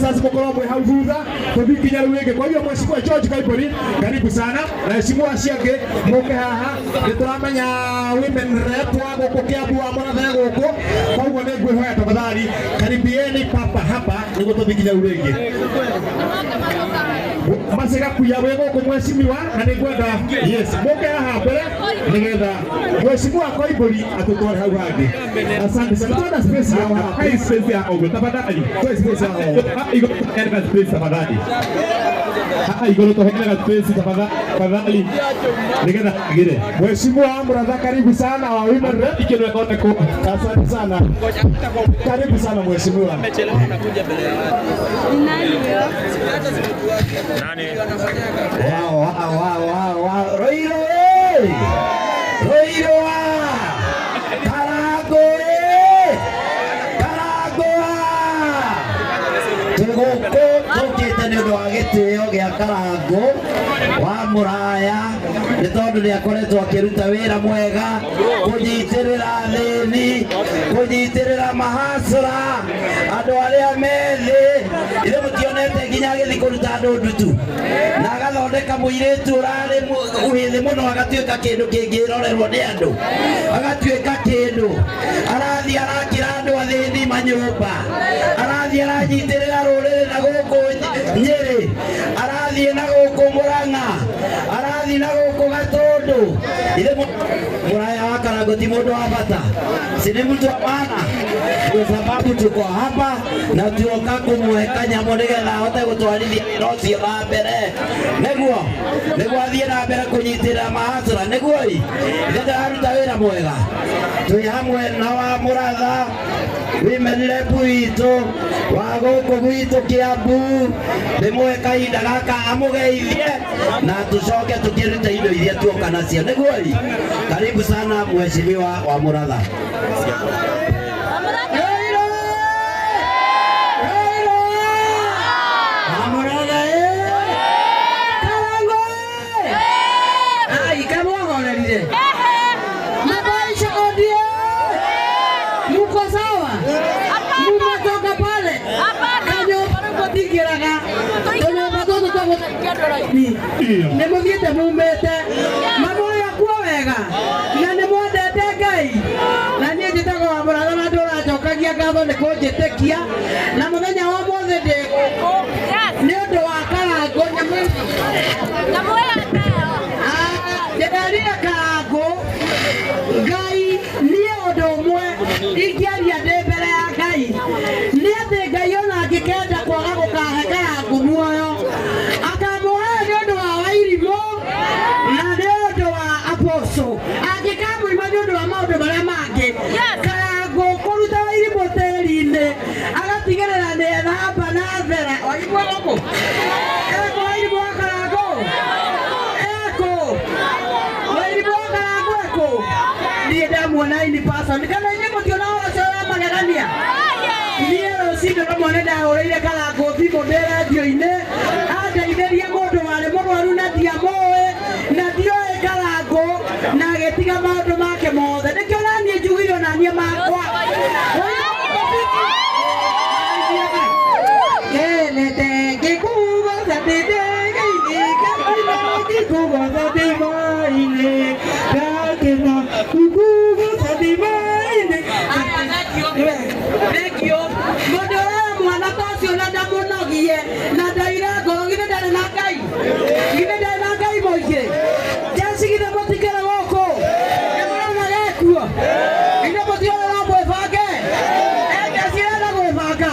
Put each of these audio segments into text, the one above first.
Organizers mũkorwo mwĩ hau thutha tũthiĩ nginya rĩu rĩngĩ. Kwa hiyo Mheshimiwa George Koimburi, karibu sana na heshimiwa acio angĩ mũke haha. Nĩ tũramenya women rep wa gũkũ Kiambu wa Mũrathe gũkũ, koguo nĩ ngwĩhoya tafadhali karibieni papa hapa nĩguo tũthiĩ nginya rĩu rĩngĩ. Macigakuya wĩ gũkũ mheshimiwa, na nĩ ngwenda yes mũke haha mbere nĩgetha Mheshimiwa Koimburi atũtware hau hangĩ. Asante sana. Tuona space ya haha. Hai space ya ogo tafadhali. Tuwe space ya haha. Haha igũrũ tũheanaga space tafadhali. Haha igũrũ tũheanaga space tafadhali nĩgetha agire. Mheshimiwa Muratha, karibu sana wa Women Rep. Ikĩrwo ĩthondekwo. Asante sana. Karibu sana mheshimiwa. Wow, wow, wow, wow, wow. Roiro eh! Roiro ah! Karango eh! Karango ah! Twĩ gũkũ tũkĩte nĩ ũndũ wa gĩtĩo gĩa Karango wa Mũraya nĩ tondũ nĩ akoretwo akĩruta wĩra mwega kũnyitĩrĩra athĩni, kũnyitĩrĩra mahacũra, andũ arĩa me thĩ. Ithuĩ mũtionete nginya agĩthiĩ kũruta andũ ndutu na agathondeka mũirĩtu ũrarĩ wĩthĩ mũno agatuĩka kĩndũ kĩngĩrorerwo nĩ andũ, agatuĩka kĩndũ. Arathiĩ arakĩra andũ athĩni manyũmba, arathiĩ aranyitĩrĩra rũrĩrĩ na gũkũ Nyĩrĩ, arathiĩ na gũkũ Mũrang'a, arathiĩ na gũkũ Gatũndũ. Ithe Mũraya wa Karango ti mũndũ wa bata, si ni mtu wa maana? Ndio sababu tuko hapa na tuoka kumuhe kanyamũ nĩgetha ahote gũtwarithia wĩra ũcio na mbere, nĩguo athiĩ na mbere kũnyitĩrĩra mahacũra, nĩguo ĩ ithe ndĩraruta wĩra mwega. Twĩ hamwe na wa Mũratha women rep witũ wa gũkũ gwitũ Kiambu, ndĩmũhe kahinda gaka amũgeithie na tũcoke tũkĩrute indo iria tuoka nacio, nĩguo ĩ. Karibu sana mheshimiwa wa Mũratha. Mabaisha odie, muko sawa? Mumetoka pale kanyũmba rĩu mũtingĩraga tũnyũmba tũtũ twa gũtaikia andũ raini nĩ mũthiĩte mumĩte mamũrĩ kuo wega na nĩ mwendete Ngai na niĩ njĩtagwo wa Mũratha na ndũranjokagia ngatho nĩ kũnjĩtĩkia na mũthenya wa ũmũthĩ ndĩ gũkũ nĩ ũndũ wa Karango nyamũ ndĩrerire Karango Ngai niĩ ũndũ ũmwe ingĩaria ndĩ mbere ya Ngai nĩ atĩ Ngai ona angĩkenda kwaga gũkahe Karango muoyo akamũhe nĩ ũndũ wa Wairimũ na nĩ ũndũ wa Apostle, angĩkamũima nĩ ũndũ wa maũndũ marĩa mangĩ. Karango kũruta Wairimũ tĩri-inĩ agatigĩrĩra nĩ ethamba na thera. Wairimũ gũkũ ekũ? Wairimũ wa Karango ekũ? Wairimũ wa Karango ekũ? Niĩ ndamuona in person kana inyuĩ mũtiona ũhoro ũcio wa magegania? Niĩ rũcinĩ rũmwe nĩ ndahũrĩire Karango thimũ ndĩ rendio-inĩ andeithĩrie mũndũ warĩ mũrwaru na ndiamũĩ na ndioĩ Karango na agĩtiga maũndũ make mothe. Nĩkĩo na niĩ njugire ona niĩ makwa. Thank you. Mũndũ ũrĩa mwana ta ũcio na ndamũnogie na ndaire ngoro, githĩ ndarĩ na Ngai? Githĩ ndarĩ na Ngai mũingĩ? Jeci, githĩ mũtikĩrĩ gũkũ? Nĩ mũrona gekuo? Githĩ mũtiona no mwĩbange? Jeci ĩrenda gwĩbanga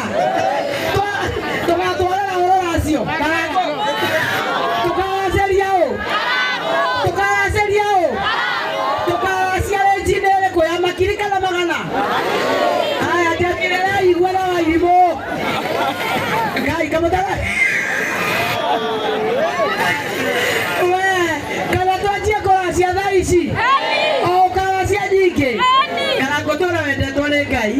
tũgatwarĩra ũrũracio Karango, tũkaraceria ũ, tũkaraceria ũ, tũkaracia rĩnji-inĩ ĩrĩkũ ya makiri kana magana? Aya njagĩrĩra igua na Wairimũ Ngai kamũtara we kana twanjie kũracia thaa ici o ũkaracia nyingĩ. Karango tũra wendetwo nĩ Ngai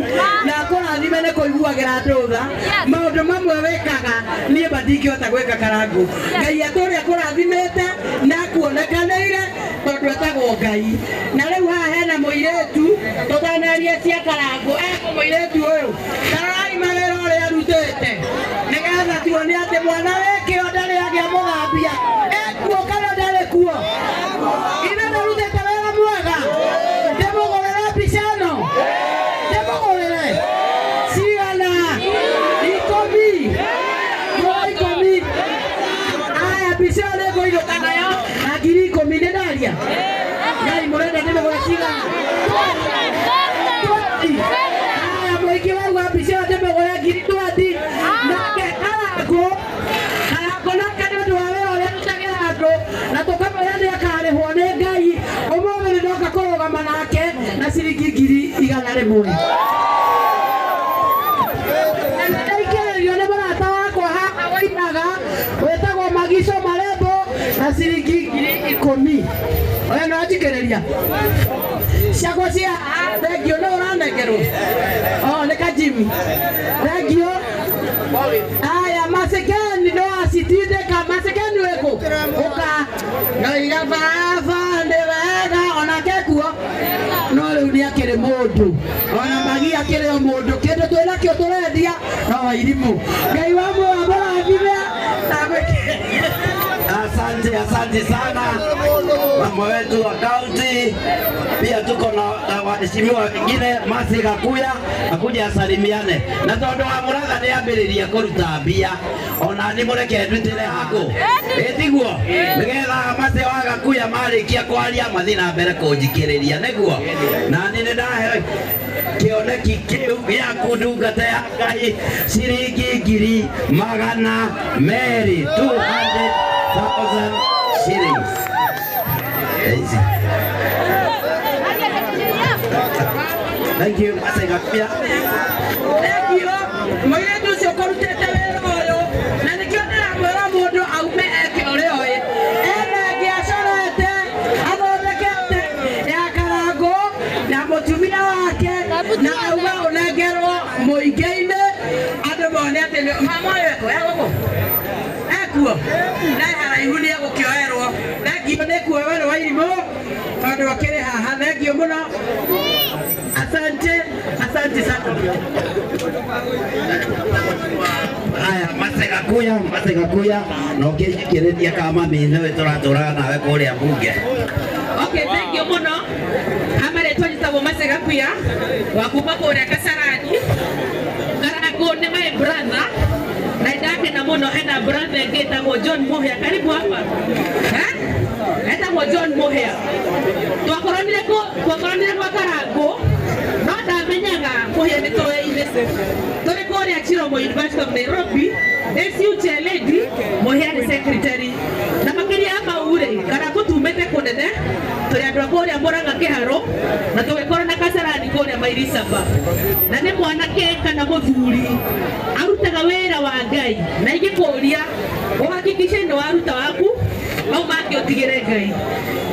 na akũrathime nĩ kũiguagĩra andũ tha. Maũndũ mamwe wĩkaga niĩ ma ndingĩhota gwĩka. Karango, Ngai atũrĩa akũrathimĩte na akuonekanĩire tondũ etagwo Ngai. Na rĩu haha hena mũirĩtu tũtanaria cia Karango ekũ. Mũirĩtu ũyũ tarorai mawĩra ũrĩa arutĩte nĩgetha Nĩ atĩ mwana wĩkĩo ndarĩ agĩa mũthambia ekuo kana ndarĩ kuo. Ithe ndarutĩte wĩra mwega. Ndĩmũgũrĩre mbica ĩno, ndĩmũgũrĩre cigana? 10, mũra 10. Aya, mbica ĩyo nĩngũinũka nayo na 10,000. Nĩ ndaria Ngai, mũrenda ndĩmũgũre cigana? 20. Aya, mũingĩ wauga mbica ĩyo ndĩmũgũre 20,000. Nake Karangũ, Karangũ nake nĩ ũndũ wa wĩra ũrĩa arutagĩra andũ na tũkamwĩra nĩ akarĩhwo nĩ Ngai, ũmũthĩ nĩ ndoka kũrũgama nake na ciringi 100,000. Na nĩndaikĩrĩrio nĩ mũrata wakwa haha wainaga wĩtagwo Magico Marembo na ciringi 10,000. Oya, no njikĩrĩria ciakwa cia haha. Thengiũ, no ũranengerwo. Oh, nĩ kajimi. Thengiũ. Aya, Masekeni no acitindĩka. Masekeni wĩkũ? Ũka noiga baba nĩ wega onake kuo, no rĩu nĩ akĩrĩ mũndũ ona magi akĩrĩ o mũndũ. Kĩndũ twĩnakĩo tũrendia no wairimũ. Ngai wa muoyo mũrathime na gwĩkĩrĩria. Asante, asante sana mama wetu wa kaunti. Pia tuko na waheshimiwa wengine. Masi Gakuya akuja asalimiane na tondu wa Muratha nĩ ambĩrĩria kũruta mbia ona nĩ mũreke ndutĩre haku ĩtiguo nĩgetha Masi wa Gakuya marĩkia kwaria mathiĩ na mbere kũnjikĩrĩria nĩguo na nĩ nĩ ndahe kĩoneki kĩu gĩaku ndungata ya Ngai ciringi 200,000, 200,000 shillings. Easy. Thank you, Masi Gakuya. Thengiũ mũirĩtu ũcio ũkũrutĩte wĩra ũyũ, na nĩkĩo ndĩramwĩra mũndũ aume eke ũrĩa oĩ. Ena ĩngĩ acorete athondekete ya Karangũ na mũtumia wake, na auga ũnengerwo mũingĩ-inĩ andũ mone atĩ mama ũyũ eko egũkũ ekuo na haraihu nĩ egũkĩoerwo. Thengiũ nĩ kuoerwo nĩ Wairimũ tondũ akĩrĩ haha. Thengiũ mũno, asante, asante sana. Aya, Masi Gakuya, Masi Gakuya, na ũkĩnjikĩrĩria ka mami nĩwe tũratũraga nawe kũrĩa mbunge. Okay, thank you muno. Amarĩtwa njĩtagwo Mase Gakuya wa kuma kũrĩa Kasarani. Karangũ nĩ my brother na ndakena mũno. Ena brother ĩngĩ ĩtagwo John Muhia, karibu hapa. Eh? Etagwo John Muhia. Twakoranire kũ twakoranire gwa Karangũ no ndamenyaga Muhia nĩ tũĩ-inĩ tũrĩ kũrĩa Chiromo, University of Nairobi. Ndĩ future lady, Muhia nĩ secretary. Na makĩria ya mau rĩ, Karangũ tumĩte kũnene, tũrĩ andũ a kũrĩa Mũrang'a Kĩharũ na tũgĩkorwo na Kasarani kũrĩa Mairisaba. Na nĩ mwanake kana mũthuri arutaga wĩra wa Ngai, na ingĩkũria ũhakikishe nĩ waruta waku, mau mangĩ ũtigĩre Ngai.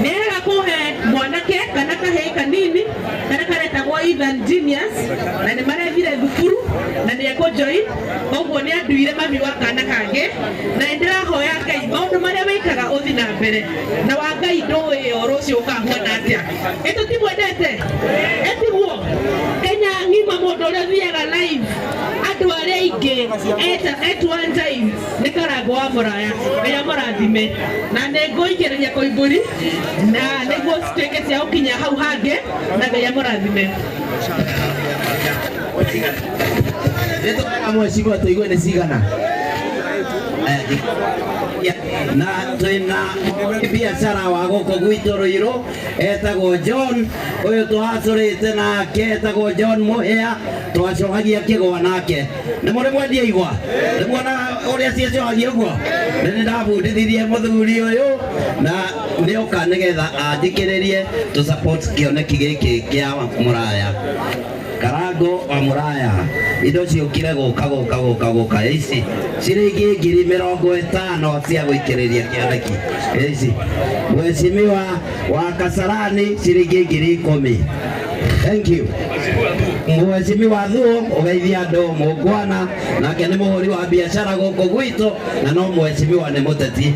Nĩ ega kũhe mwanake kana kahĩĩ kanini kana karetagwo Ethan Genius, na nĩ marethire thukuru na nĩ ekũjoin. Koguo nĩ anduire mami wa kana kangĩ, na nĩ ndĩrahoya Ngai maũndũ marĩa wĩkaga ũthi na mbere na wa Ngai ndũĩ o rũciũ ũkahuana atĩa. Ĩtũtimwendete ĩtiguo Kenya ng'ima mũndũ ũrĩa ũthiaga live andũ arĩa aingĩ at one time nĩ Karangũ wa Mũraya. Ngai amũrathime, na nĩ ngũikĩrĩria Koimbũri na nĩguo cituĩke cia gũkinya hau hangĩ, na Ngai amũrathime. Nĩ tũrega mheshimiwa tũigue nĩ cigana. Na twĩna biacara wa gũkũ gwitũ Ruiru etagwo John, ũyũ tũhacũrĩte nake etagwo John Muhia, twacohagia kĩgwa nake. Nĩ mũrĩ mwendia igwa, nĩ muona ũrĩa ciacohagia ũguo. Nĩ nĩ ndabundithirie mũthuri ũyũ na nĩ oka nĩgetha anjikĩrĩrie tũ support kĩoneki gĩkĩ kĩa Mũraya, Karango wa Mũraya. Indo ciũkire gũka gũka gũka gũka ici ciringi 50,000 cia gũikĩrĩria kĩoneki ici. Mheshimiwa wa Kasarani ciringi 10,000. Thank you. Mheshimiwa Thuo, ũgeithia andũ. Mũngwana nake nĩ mũhũri wa biacara gũkũ gwitũ na no mheshimiwa nĩ mũteti.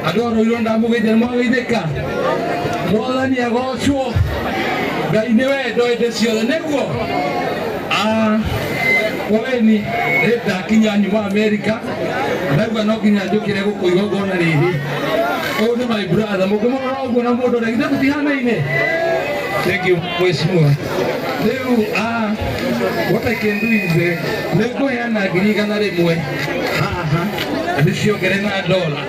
Andå a Rũirũ, ndamũgeithia. Nĩ mwageithĩka? Mwathani agocwo. Ngai nĩ wendo hĩndĩ ciothe nĩguo. Ah, Poleni nĩ ndakinya nyuma America ndaigua no nginya njũkĩre gũkũ igongona rĩrĩ. Ũyũ nĩ my brother, mũngĩmũrora ũguo na mũndũ ũrĩa githĩ tũtihanaine? Thank you mheshimiwa. Rĩu what I can do is nĩ ngũheana 100,000 haha ndĩciongere na dola.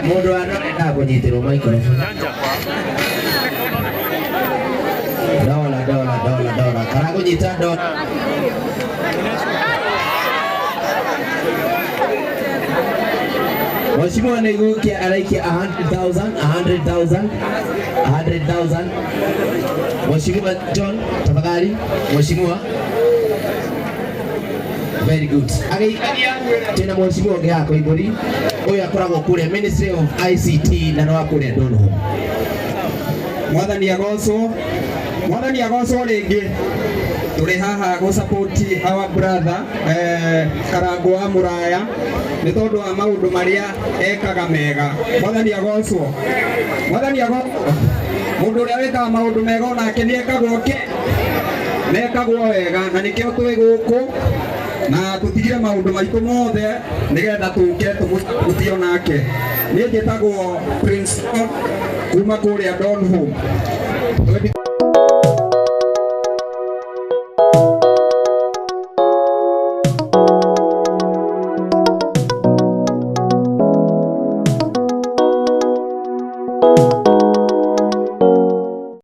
Mundu wa no endaga kunyitirwo microphone. Dola dola dola dola karakunyita dola. Mheshimiwa nĩgũkia araikia 100,000 100,000 100,000. Mheshimiwa John tafadhali. Mheshimiwa very good. Agĩikaria tena mheshimiwa ũngĩ haha Koimbũri, ũyũ akoragwo kũrĩa Ministry of ICT na no kũrĩa Donholm. Mwathani agocwo, mwathani agocwo rĩngĩ. Tũrĩ haha gũ support our brother Karangũ wa Mũraya nĩ tondũ wa maũndũ marĩa ekaga mega. Mwathani agocwo, mwathani agocwo. Mũndũ ũrĩa wĩkaga maũndũ mega onake nĩ ekagwo kĩ mekagwo wega, na nĩkĩo twĩ gũkũ na tũtigire maũndũ maitũ mothe nĩgetha tũke tũmũtie onake. Niĩ njĩtagwo Prince Paul kuma kũrĩa Donholm.